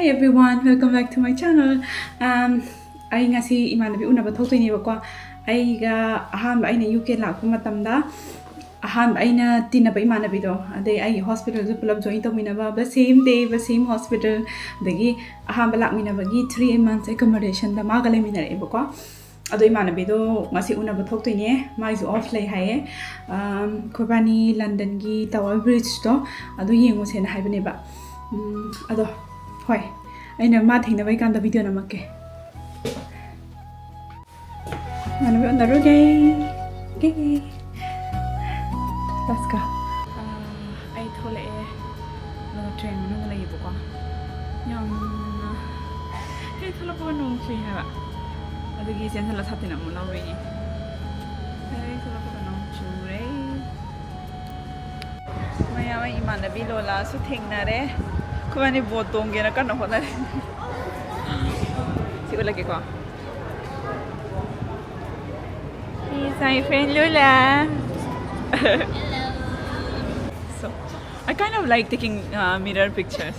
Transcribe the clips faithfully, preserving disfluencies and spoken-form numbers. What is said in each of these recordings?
Everyone, welcome back to my channel. Um, ꯑꯩ ꯉꯁꯤ ꯏꯃꯥꯟꯅꯕꯤ ꯎꯅꯕ ꯊꯣꯛꯇꯣꯏꯅꯦꯕꯀꯣ꯫ ꯑꯩꯒ ꯑꯍꯥꯟꯕ ꯑꯩꯅ ꯌꯨ ꯀꯦ ꯂꯥꯛꯄ ꯃꯇꯝꯗ ꯑꯍꯥꯟꯕ ꯑꯩꯅ ꯇꯤꯟꯅꯕ ꯏꯃꯥꯟꯅꯕꯤꯗꯣ, ꯑꯗꯩ ꯑꯩꯒꯤ ꯍꯣꯁꯄꯤꯇꯥꯜꯁꯨ ꯄꯨꯂꯞ ꯖꯣꯏꯟ ꯇꯧꯃꯤꯟꯅꯕ, the same day, the same hospital, ꯑꯗꯒꯤ ꯑꯍꯥꯟꯕ ꯂꯥꯛꯃꯤꯟꯅꯕꯒꯤ three months ꯑꯦꯀꯣꯃꯣꯗꯦꯁꯟꯗ ꯃꯥꯒ ꯂꯩꯃꯤꯟꯅꯔꯛꯑꯦꯕꯀꯣ꯫ ꯑꯗꯣ ꯏꯃꯥꯟꯅꯕꯤꯗꯣ ꯉꯁꯤ ꯎꯅꯕ ꯊꯣꯛꯇꯣꯏꯅꯦ, ꯃꯥꯏꯁꯨ ꯑꯣꯐ ꯂꯩ ꯍꯥꯏꯌꯦ꯫ ꯑꯝ, ꯑꯩꯈꯣꯏꯕꯥꯅꯤ ꯂꯟꯗꯟꯒꯤ ꯇꯥꯋꯔ ꯕ꯭ꯔꯤꯖꯇꯣ ꯑꯗꯨ ꯌꯦꯡꯉꯨꯁꯦꯅ ꯍꯥꯏꯕꯅꯦꯕ꯫ ꯎꯝ, ꯑꯗꯣ ꯍꯣꯏ, ꯑꯩꯅ ꯃꯥ ꯊꯦꯡꯅꯕꯩ ꯀꯥꯟꯗ ꯚꯤꯗꯤꯑꯣ ꯅꯝꯃꯛꯀꯦ꯫ ꯏꯃꯥꯟꯅꯕꯤ ꯎꯅꯔꯨꯒꯦ꯫ ꯌꯦ꯫ Let's go. ꯑꯥ, ꯑꯩ ꯊꯣꯛꯂꯛꯑꯦ꯫ ꯑꯗꯨꯒ ꯇ꯭ꯔꯦꯟ ꯃꯅꯨꯡꯗ ꯂꯩꯌꯦꯕꯀꯣ꯫ ꯌꯥꯝꯅ ꯍꯦꯛ ꯊꯣꯛꯂꯛꯄꯒ ꯅꯣꯡ ꯆꯨꯏ ꯍꯥꯏꯕ꯫ ꯑꯗꯨꯒꯤ ꯆꯦꯟꯁꯤꯜꯂ ꯁꯥꯇꯤꯟ ꯑꯃꯨꯛ ꯂꯧꯔꯨꯏꯅꯦ꯫ ꯍꯦꯛ ꯊꯣꯛꯂꯛꯄꯒ ꯅꯣꯡ ꯆꯨꯔꯦ꯫ ꯃꯌꯥꯝ, ꯑꯩ ꯏꯃꯥꯟꯅꯕꯤ ꯂꯣꯂꯥꯁꯨ ꯊꯦꯡꯅꯔꯦ꯫ ꯑꯩꯈꯣꯏꯕꯥꯅꯤ ꯕꯣꯠ ꯇꯣꯡꯒꯦꯅ ꯀꯟꯅ ꯍꯣꯠꯅꯔꯤ꯫ ꯁꯤ ꯎꯠꯂꯛꯀꯦꯀꯣ꯫ He's my friend Lola. So, I kind of like taking uh, mirror pictures.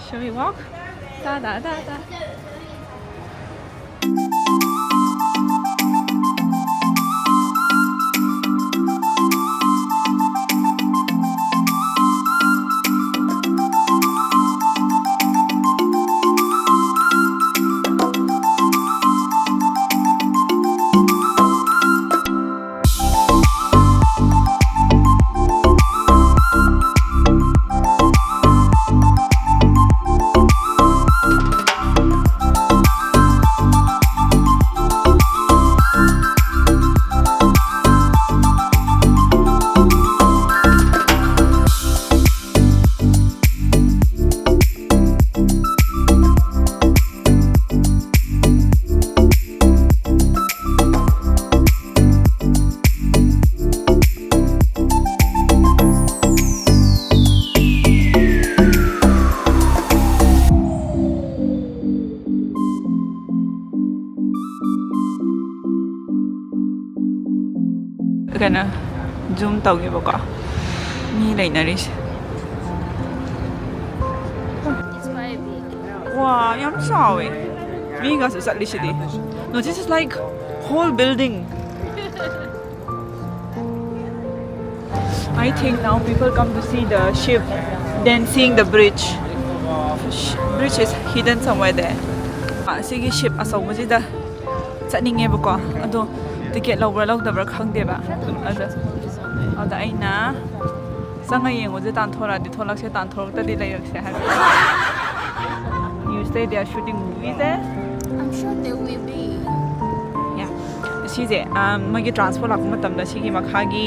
Shall we walk? Da da da da. ꯀꯩꯅꯣ, ꯖꯨꯝ ꯇꯧꯒꯦꯕꯀꯣ, ꯃꯤ ꯂꯩꯅꯔꯤꯁꯦ꯫ It's five. ꯋꯥ, ꯌꯥꯝ ꯆꯥꯎꯋꯦ꯫ ꯃꯤꯒꯁꯨ ꯆꯠꯂꯤꯁꯤꯗꯤ꯫ No, this is like whole building. I think now people come to see the ship, then seeing the bridge. Sh- bridge is hidden somewhere there. ꯑꯁꯤꯒꯤ ship ꯑꯆꯧꯕꯁꯤꯗ ꯆꯠꯅꯤꯡꯉꯦꯕꯀꯣ꯫ ꯑꯗꯣ ticket ꯂꯧꯕ꯭ꯔꯥ ꯂꯧꯗꯕ꯭ꯔꯥ ꯈꯪꯗꯦꯕ꯫ ꯑꯗ ꯑꯗ ꯑꯩꯅ ꯆꯪꯉ ꯌꯦꯡꯉꯨꯁꯦ, ꯇꯥꯟꯊꯣꯔꯛꯑꯗꯤ ꯊꯣꯛꯂꯛꯁꯦ, ꯇꯥꯟꯊꯣꯔꯛꯇꯗꯤ ꯂꯩꯔꯛꯁꯦ ꯍꯥꯏꯕ꯫ You stay there shooting movie there? I'm sure there will be. Yeah. ꯁꯤꯁꯦ, ꯑꯥ, ꯃꯣꯏꯒꯤ transport ꯂꯥꯛꯄ ꯃꯇꯝꯗ ꯁꯤꯒꯤ ꯃꯈꯥꯒꯤ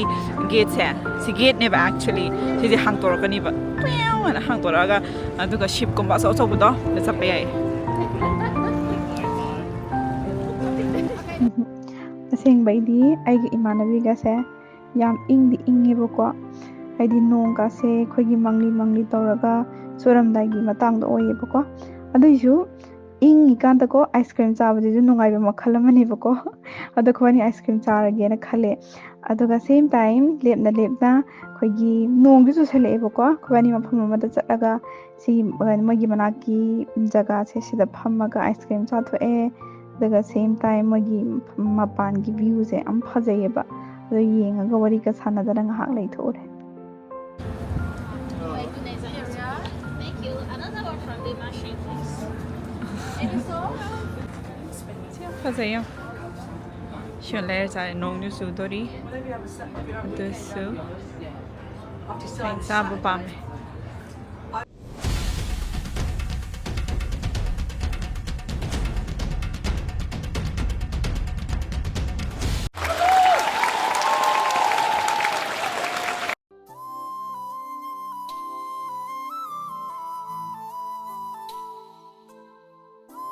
gateꯁꯦ, ꯁꯤ gateꯅꯦꯕ actually, ꯁꯤꯁꯦ ꯍꯥꯡꯇꯣꯔꯛꯀꯅꯤꯕ꯫ ꯄ꯭ꯌꯥꯎ ꯍꯥꯏꯅ ꯍꯥꯡꯇꯣꯔꯛꯑꯒ, ꯑꯗꯨꯒ shipꯀꯨꯝꯕ ꯑꯆꯧ ꯑꯆꯧꯕꯗꯣ, ꯑꯗ ꯆꯠꯄ ꯌꯥꯏꯌꯦ꯫ ꯑꯁꯦꯡꯕꯩꯗꯤ ꯑꯩꯒꯤ ꯏꯃꯥꯟꯅꯕꯤꯒꯁꯦ ꯌꯥꯝ ꯏꯪꯗꯤ ꯏꯪꯉꯦꯕꯀꯣ꯫ ꯍꯥꯏꯗꯤ ꯅꯣꯡꯒꯁꯦ ꯑꯩꯈꯣꯏꯒꯤ ꯃꯪꯂꯤ ꯃꯪꯂꯤ ꯇꯧꯔꯒ ꯆꯨꯔꯝꯗꯥꯏꯒꯤ ꯃꯇꯥꯡꯗ ꯑꯣꯏꯌꯦꯕꯀꯣ꯫ ꯑꯗꯨꯏꯁꯨ ꯏꯪꯉꯤꯀꯥꯟꯗꯀꯣ ice cream ꯆꯥꯕꯁꯤꯁꯨ ꯅꯨꯡꯉꯥꯏꯕ ꯃꯈꯜ ꯑꯃꯅꯦꯕꯀꯣ꯫ ꯑꯗꯣ ꯑꯩꯈꯣꯏꯅꯤ ice cream ꯆꯥꯔꯒꯦꯅ ꯈꯜꯂꯦ꯫ ꯑꯗꯨꯒ same time ꯂꯦꯞꯅ ꯂꯦꯞꯅ ꯑꯩꯈꯣꯏꯒꯤ ꯅꯣꯡꯁꯨ ꯆꯨꯁꯜꯂꯛꯑꯦꯕꯀꯣ꯫ ꯑꯩꯈꯣꯏꯕꯥꯅꯤ ꯃꯐꯝ ꯑꯃꯗ ꯆꯠꯂꯒ ꯁꯤ ꯃꯣꯏꯒꯤ ꯃꯅꯥꯛꯀꯤ ꯖꯒꯥꯁꯦ ꯁꯤꯗ ꯐꯝꯃꯒ ice cream ꯆꯥꯊꯣꯛꯑꯦ꯫ ꯑꯗꯨꯒ same time ꯃꯣꯏꯒꯤ ꯃꯄꯥꯟꯒꯤ viewꯁꯦ ꯌꯥꯝ ꯐꯖꯩꯌꯦꯕ꯫ ꯑꯗꯣ ꯌꯦꯡꯉꯒ ꯋꯥꯔꯤꯒ ꯁꯥꯟꯅꯗꯅ ꯉꯥꯏꯍꯥꯛ ꯂꯩꯊꯣꯛꯎꯔꯦ꯫ Thank you. Another one from the machine, please. Thank you so much. ꯌꯥꯝ ꯐꯖꯩ, ꯌꯥꯝ꯫ ꯁꯤꯃ ꯂꯩꯔ ꯆꯥꯔꯦ꯫ ꯅꯣꯡꯁꯨ ꯆꯨꯗꯣꯔꯤ꯫ ꯑꯗꯨꯁꯨ ꯑꯩ ꯆꯥꯕ ꯄꯥꯝꯃꯦ꯫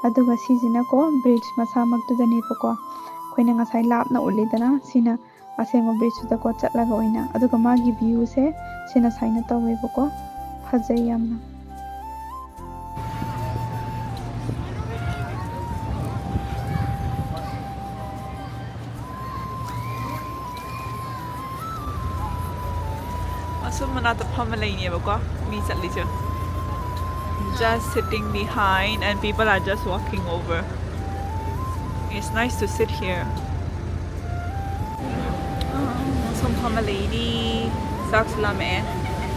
ꯑꯗꯨꯒ ꯁꯤꯁꯤꯅꯀꯣ bridge ꯃꯁꯥꯃꯛꯇꯨꯗꯅꯦꯕꯀꯣ꯫ ꯑꯩꯈꯣꯏꯅ ꯉꯁꯥꯏ ꯂꯥꯞꯅ ꯎꯠꯂꯤꯗꯅ, ꯁꯤꯅ ꯑꯁꯦꯡꯕ bridgeꯇꯨꯗꯀꯣ ꯆꯠꯂꯒ ꯑꯣꯏꯅ꯫ ꯑꯗꯨꯒ ꯃꯥꯒꯤ viewꯁꯦ ꯁꯤꯅ ꯁꯨꯃꯥꯏꯅ ꯇꯧꯋꯦꯕꯀꯣ꯫ ꯐꯖꯩ ꯌꯥꯝꯅ꯫ ꯑꯁꯨꯝ ꯃꯅꯥꯛꯇ ꯐꯝꯃ ꯂꯩꯅꯦꯕꯀꯣ ꯃꯤ ꯆꯠꯂꯤꯁꯦ꯫ Just sitting behind and people are just walking over. It's nice to sit here. ꯁꯨꯝ ꯐꯝꯃ ꯂꯩꯔꯤ꯫ ꯆꯥꯛꯁꯨ ꯂꯥꯝꯃꯛꯑꯦ꯫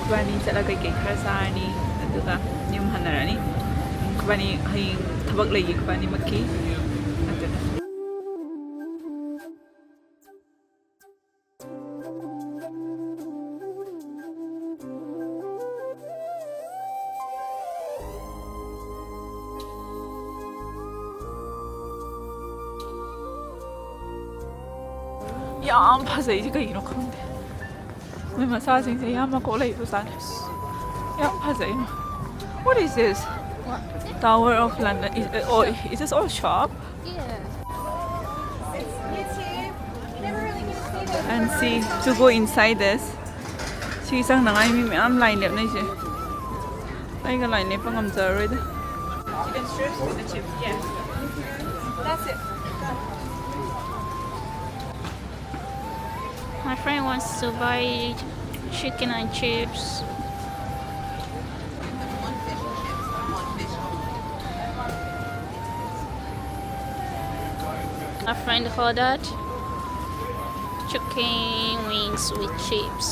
ꯈꯨꯕꯥꯅꯤ ꯆꯠꯂꯒ ꯀꯩꯀꯩ ꯈꯔ ꯆꯥꯔꯅꯤ, ꯑꯗꯨꯒ ꯌꯨꯝ ꯍꯟꯅꯔꯅꯤ꯫ ꯈꯨꯕꯥꯅꯤ ꯍꯌꯦꯡ ꯊꯕꯛ ꯂꯩꯌꯦ ꯈꯨꯕꯥꯅꯤꯃꯛꯀꯤ꯫ ꯑꯗꯨꯅ ꯌꯥꯝ ꯐꯖꯩꯁꯦ ꯀꯩꯒꯤꯅꯣ ꯈꯪꯗꯦ꯫ ꯃꯣꯏ ꯃꯆꯥꯁꯤꯡꯁꯦ ꯌꯥꯝ ꯃꯀꯣꯛ ꯂꯩꯕꯖꯥꯠꯅꯤ꯫ ꯌꯥꯝ ꯐꯖꯩ꯫ What is this? Tower of London. Is, oh, is this all shop? Yeah. And see, to go inside this. ꯁꯤ ꯆꯪꯅꯉꯥꯏ ꯃꯤ ꯃꯌꯥꯝ line ꯂꯦꯞꯅꯩꯁꯦ꯫ ꯑꯩꯒ line ꯂꯦꯞꯄ ꯉꯝꯖꯔꯔꯣꯏꯗ꯫ Chicken strips with the chips, yeah. That's it. My friend wants to buy chicken and chips. My friend ordered chicken wings with chips.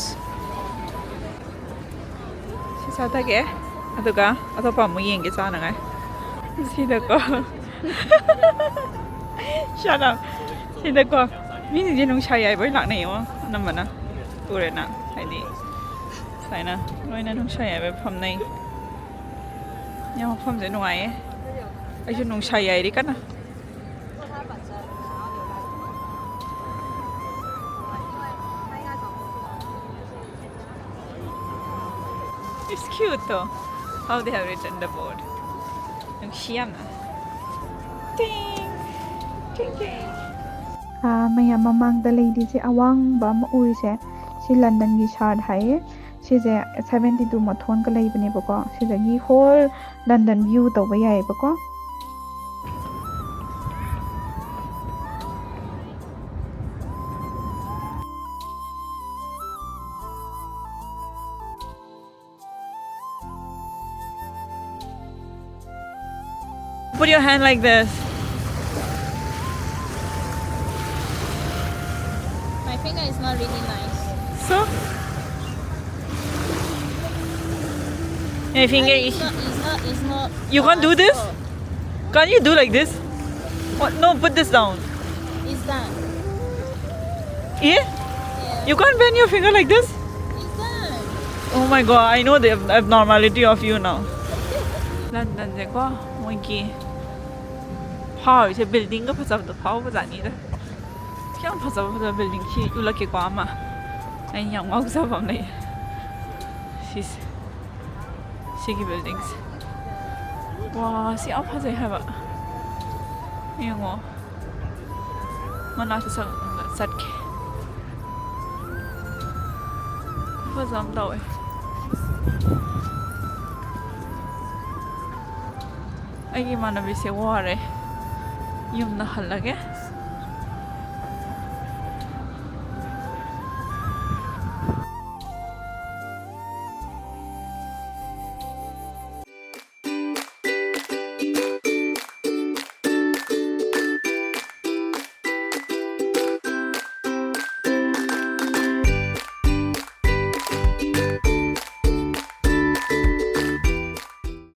ꯁꯤ ꯆꯥꯊꯒꯦ꯫ ꯑꯗꯨꯒ ꯑꯇꯣꯞꯄ ꯑꯃꯨꯛ ꯌꯦꯡꯒꯦ ꯆꯥꯅꯉꯥꯏ꯫ ꯁꯤꯗꯀꯣ꯫ Shut up. ꯁꯤꯗꯀꯣ ꯃꯤꯁꯤꯡꯁꯦ ꯅꯨꯡꯁꯥ ꯌꯥꯏꯕ ꯑꯣꯏꯅ ꯂꯥꯛꯅꯩꯌꯦꯉꯣ꯫ ꯑꯅꯝꯕꯅ ꯎꯔꯦꯅ꯫ ꯍꯥꯏꯗꯤ ꯁꯨꯃꯥꯏꯅ ꯂꯣꯏꯅ ꯅꯨꯡꯁꯥ ꯌꯥꯏꯕ ꯐꯝꯅꯩ꯫ ꯌꯥꯝ ꯃꯐꯝꯁꯦ ꯅꯨꯡꯉꯥꯏꯌꯦ꯫ ꯑꯩꯁꯨ ꯅꯨꯡꯁꯥ ꯌꯥꯏꯔꯤ ꯀꯟꯅ꯫ It's cute though, how they have written the board. ꯅꯨꯡꯁꯤ ꯌꯥꯝꯅ꯫ ꯇꯤꯡ! ꯇꯤꯡ ꯇꯤꯡ! ꯑꯥ, ꯃꯌꯥꯝ ꯃꯃꯥꯡꯗ ꯂꯩꯔꯤꯁꯦ ꯑꯋꯥꯡꯕ ꯑꯃ ꯎꯔꯤꯁꯦ, ꯁꯤ ꯂꯟꯗꯟꯒꯤ Shard ꯍꯥꯏꯌꯦ꯫ ꯁꯤꯁꯦ seventy two ꯃꯊꯣꯟꯒ ꯂꯩꯕꯅꯦꯕꯀꯣ꯫ ꯁꯤꯗꯒꯤ whole London view ꯇꯧꯕ ꯌꯥꯏꯌꯦꯕꯀꯣ꯫ Put your hand like this. My finger is not really nice. So? My finger It's is. not. It's not. It's not. You can't do this? Can't you do like this? What? No, put this down. It's done. Yeah? Yeah. You can't bend your finger like this? It's done. Oh my god, I know the abnormality of you now. ꯂꯟꯗꯟꯁꯦꯀꯣ, ꯃꯣꯏꯒꯤ ꯐꯥꯎꯔꯤꯁꯦ buildingꯒ ꯐꯖꯕꯗꯣ ꯐꯥꯎꯕꯖꯥꯠꯅꯤꯗ꯫ ꯌꯥꯝ ꯐꯖꯕ ꯐꯖꯕ building ꯁꯤ ꯎꯠꯂꯛꯀꯦꯀꯣ ꯑꯃ꯫ ꯑꯩꯅ ꯌꯥꯝ ꯉꯥꯎꯖꯕ ꯑꯃ ꯂꯩ꯫ ꯁꯤꯁꯦ꯫ ꯁꯤꯒꯤ buildingꯁꯦ꯫ ꯋꯥ, ꯁꯤ ꯌꯥꯝ ꯐꯖꯩ ꯍꯥꯏꯕ꯫ ꯌꯦꯡꯉꯣ꯫ ꯃꯅꯥꯛꯇ ꯆꯠ-, ꯆꯠꯀꯦ꯫ ꯐꯖ ꯑꯃ ꯇꯧꯋꯦ꯫ ꯑꯩꯒꯤ ꯏꯃꯥꯟꯅꯕꯤꯁꯦ ꯋꯥꯔꯦ꯫ ꯌꯨꯝꯗ ꯍꯜꯂꯒꯦ꯫